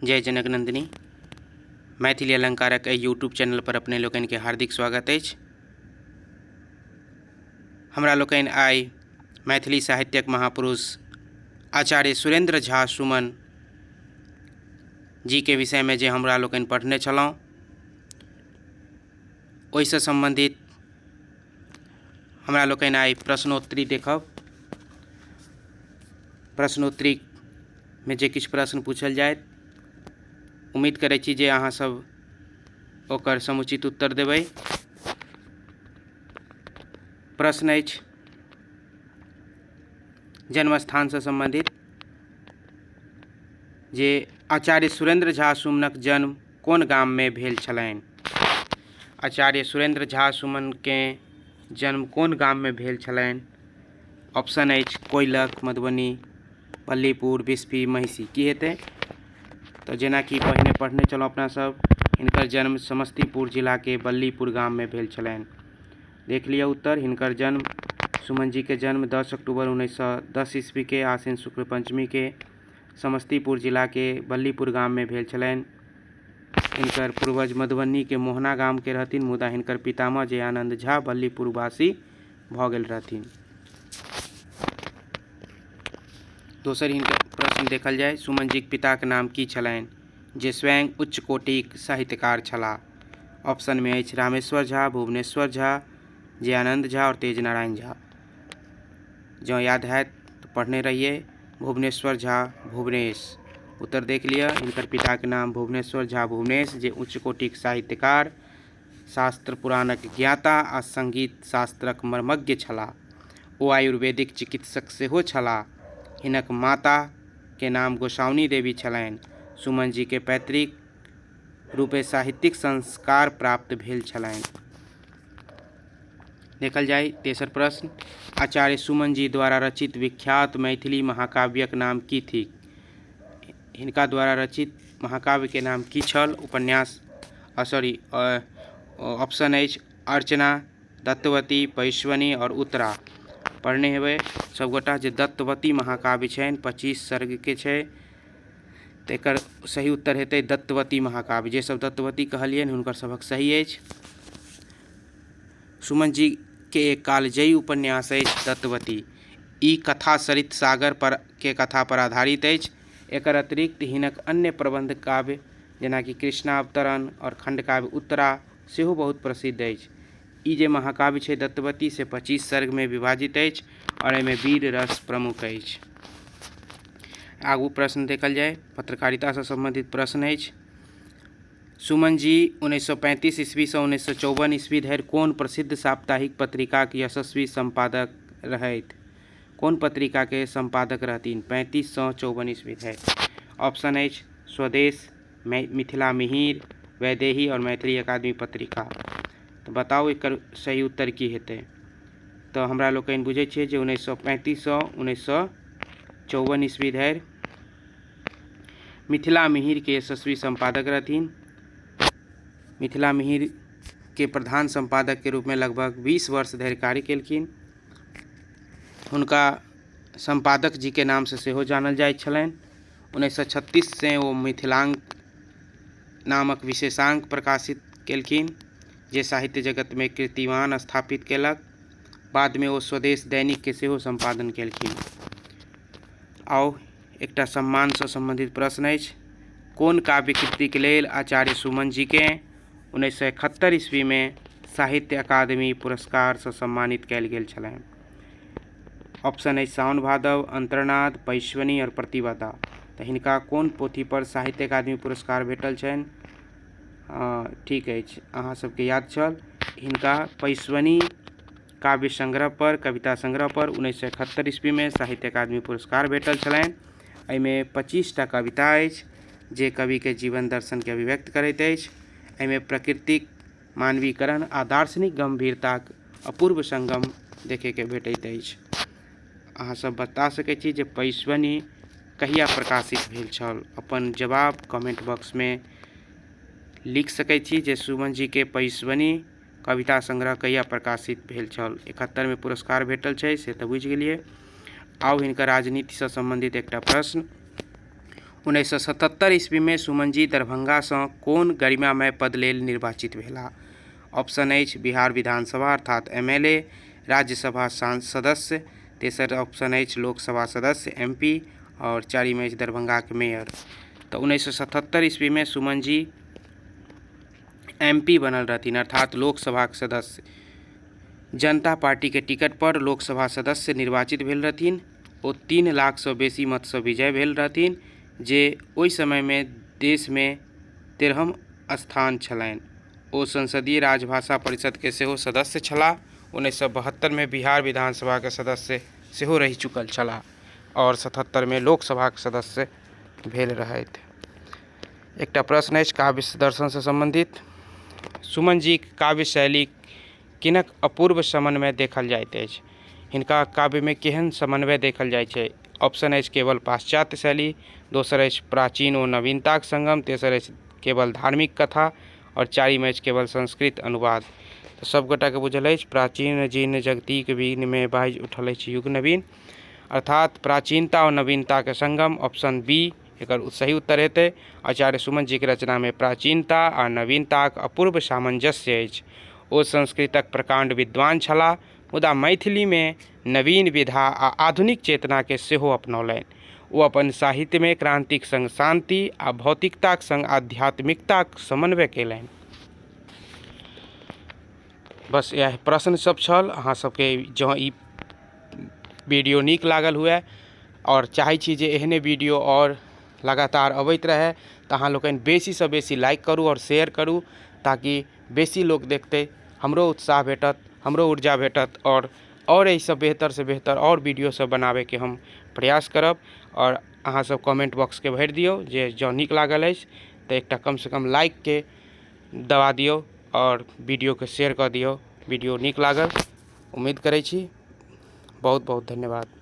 जय जनक नन्दिनी। मैथिली अलङ्कारक एहि YouTube channel पर अपने लोकनिके हार्दिक स्वागत अछि। हमरा लोकनि आइ मैथिली साहित्यक महापुरुष आचार्य सुरेन्द्र झा सुमन जीके विषयमे जे हमरा लोकनि पढ़ने छलहुँ, ओहिसँ सम्बन्धित हमरा लोकनि आइ प्रश्नोत्तरी देखब। प्रश्नोत्तरीमे जे किछु प्रश्न पूछल जायत, उम्मीद करै छी जे अहाँ सब ओकर समुचित उत्तर देबै। प्रश्न अछि जन्मस्थानसँ सम्बन्धित जे आचार्य सुरेन्द्र झा सुमनक जन्म कोन गाममे भेल छलनि? आचार्य सुरेन्द्र झा सुमनकेँ जन्म कोन गाममे भेल छलनि? ऑप्शन अछि कोइलख, मधुबनी, बल्लीपुर, बिस्फी, महिषी। की हेतै? तऽ जेनाकि पहिने पढ़ने छलहुँ अपना सब, हिनकर जन्म समस्तीपुर जिलाके बल्लीपुर गाममे भेल छलनि। देख लिअ उत्तर। हिनकर जन्म, सुमन जीके जन्म 10 अक्टूबर 1910 ईस्वीके आश्विन शुक्ल पंचमीके समस्तीपुर जिलाके बल्लीपुर गाममे भेल छलनि। हिनकर पूर्वज मधुबनीके मोहना गामके रहथिन, मुदा हिनकर पितामह जयानन्द झा बल्लीपुरवासी भऽ गेल रहथिन। दोसर हिनकर प्रश्न देखल जाय, सुमन जीक पिताक नाम की छलनि जे स्वयं उच्च कोटिक साहित्यकार छलाह? ऑप्शनमे अछि रामेश्वर झा, भुवनेश्वर झा, जयानन्द झा आओर तेजनारायण झा। जँ याद हैत तऽ पढ़ने रहियै, भुवनेश्वर झा भुवनेश। उत्तर देख लिअ। हिनकर पिताके नाम भुवनेश्वर झा भुवनेश, जे उच्च कोटिक साहित्यकार, शास्त्र पुराणक ज्ञाता आ संगीत शास्त्रक मर्मज्ञ छलाह। ओ आयुर्वेदिक चिकित्सक सेहो छलाह। हिनक माताके नाम गोसाउनी देवी छलनि। सुमन जीके पैतृक रूपे साहित्यिक संस्कार प्राप्त भेल छलनि। देखल जाय तेसर प्रश्न, आचार्य सुमन जी द्वारा रचित विख्यात मैथिली महाकाव्यक नाम की थिक? हिनका द्वारा रचित महाकाव्यके नाम की छल? उपन्यास, सॉरी, ऑप्शन अछि अर्चना, दत्तवती, पैश्वनी आओर उत्तरा। पढ़ने हेबै सभगोटा जे दत्तवती महाकाव्य छनि, 25 सर्गके छै। तऽ एकर सही उत्तर हेतै दत्तवती महाकाव्य। जे सब दत्तवती कहलियनि हुनकर सभक सही अछि। सुमन जी के एक कालजयी उपन्यास अछि दत्तवती। ई कथा सरित सागर पर के कथा पर आधारित अछि। एकर अतिरिक्त हिनक अन्य प्रबंध काव्य जेनाकि कृष्णावतरण आओर खंडकाव्य उत्तरा सेहो बहुत प्रसिद्ध अछि। ई जे महाकाव्य छै दत्तवती, से 25 सर्गमे विभाजित अछि आओर एहिमे वीर रस प्रमुख अछि। आगू प्रश्न देखल जाय, पत्रकारितासँ सम्बन्धित प्रश्न अछि। सुमन जी 1935 ईस्वीसँ 1954 ईस्वी धरि कोन प्रसिद्ध साप्ताहिक पत्रिकाक यशस्वी सम्पादक रहथि? कोन पत्रिकाके सम्पादक रहथिन 35सँ 54 ईस्वी धरि? ऑप्शन अछि स्वदेश, मिथिला मिहिर, वैदेही आओर मैथिली अकादमी पत्रिका। तऽ बताउ एकर सही उत्तर की हेतै? तऽ हमरा लोकनि बुझै छियै जे 1935सँ 1954 ईस्वी धरि मिथिला मिहिरके यशस्वी सम्पादक रहथिन। मिथिला मिहिरके प्रधान सम्पादकके रूपमे लगभग 20 वर्ष धरि कार्य केलखिन। हुनका सम्पादक जीके नामसँ सेहो जानल जाइत छलनि। 1936सँ ओ मिथिलांक नामक विशेषांक प्रकाशित केलखिन, जे साहित्य जगतमे कीर्तिमान स्थापित केलक। बादमे ओ स्वदेश दैनिकके सेहो सम्पादन केलखिन। आउ एकटा सम्मानसँ सम्बन्धित प्रश्न अछि। कोन काव्य कृतिके लेल आचार्य सुमन जीकेँ 1971 ईस्वीमे साहित्य अकादमी पुरस्कारसँ सम्मानित कयल गेल छलनि? ऑप्शन अछि साओन भादव, अंतरनाद, पैश्वनी आओर प्रतिपदा। तऽ हिनका कोन पोथीपर साहित्य अकादमी पुरस्कार भेटल छनि? ठीक अछि, अहाँ सबके याद छल। हिनका पैश्वनी काव्य संग्रह पर, कविता संग्रह पर 1971 ईस्वीमे साहित्य अकादमी पुरस्कार भेटल छलनि। एहिमे 25टा कविता अछि जे कविके जीवन दर्शनके अभिव्यक्त करैत अछि। एहिमे प्रकृतिक मानवीकरण आ दार्शनिक गम्भीरताक अपूर्व संगम देखैके भेटैत अछि। अहाँ सब बता सकै छी जे पैश्वनी कहिया प्रकाशित भेल छल? अपन जवाब कमेंट बॉक्समे लिख सकै छी जे सुमन जीके पैश्वनी कविता संग्रह कहिया प्रकाशित भेल छल। 71मे पुरस्कार भेटल छै से तऽ बुझि गेलियै। आउ हिनकर राजनीतिसँ सम्बन्धित एकटा प्रश्न। 1977 ईस्वीमे सुमनजी दरभंगासँ कोन गरिमामय पद लेल निर्वाचित भेलाह? ऑप्शन अछि बिहार विधानसभा अर्थात एमएलए, राज्यसभा सदस्य, तेसर ऑप्शन अछि लोकसभा सदस्य एमपी आओर चारिम अछि दरभंगाके मेयर। तऽ 1977 ईस्वीमे सुमनजी एमपी बनल रहथिन अर्थात लोकसभाके सदस्य। जनता पार्टीके टिकट पर लोकसभा सदस्य निर्वाचित भेल रहथिन। ओ 3 लाखसँ बेसी मतसँ विजय भेल रहथिन जे ओहि समयमे देशमे 13म स्थान छलनि। ओ संसदीय राजभाषा परिषदके सेहो सदस्य छलाह। 1972मे बिहार विधानसभाके सदस्य सेहो रहि चुकल छलाह आओर 77मे लोकसभाके सदस्य भेल रहथि। एकटा प्रश्न अछि काव्य दर्शनसँ सम्बन्धित। सुमन जीक काव्य शैली किनक अपूर्व समन्वय देखल जाइत अछि? हिनका काव्यमे केहन समन्वय देखल जाइ छै? ऑप्शन अछि केवल पाश्चात्य शैली, दोसर अछि प्राचीन ओ नवीनताक संगम, तेसर अछि केवल धार्मिक कथा आओर चारिम अछि केवल संस्कृत अनुवाद। तऽ सभगोटाके बुझल अछि प्राचीन जीर्ण जगतीक वीणमे बाजि उठल अछि युग नवीन, अर्थात प्राचीनता आओर नवीनताके संगम। ऑप्शन बी एकर सही उत्तर हेतै। आचार्य सुमन जीके रचनामे प्राचीनता आ नवीनताक अपूर्व सामंजस्य अछि। ओ संस्कृतक प्रकाण्ड विद्वान छलाह, मुदा मैथिलीमे नवीन विधा आ आधुनिक चेतनाके सेहो अपनौलनि। ओ अपन साहित्यमे क्रान्तिक संग शान्ति आ भौतिकताक संग आध्यात्मिकताक समन्वय कयलनि। बस इएह प्रश्न सब छल। अहाँ सबके जँ ई वीडियो नीक लागल हुए आओर चाहै छी जे एहने वीडियो आओर लगातार अबैत रहै तऽ अहाँ लोकनि बेसीसँ बेसी लाइक करू आओर शेयर करू ताकि बेसी लोक देखतै, हमरो उत्साह भेटत, हमरो ऊर्जा भेटत आओर एहिसँ बेहतरसँ बेहतर आओर वीडियो सब बनाबैके हम प्रयास करब। आओर अहाँ सब कमेंट बॉक्सके भरि दियौ जे जँ नीक लागल अछि तऽ एकटा कमसँ कम लाइकके दबा दियौ आओर वीडियोके शेयर कऽ दियौ। वीडियो नीक लागल उम्मीद करै छी। बहुत बहुत धन्यवाद।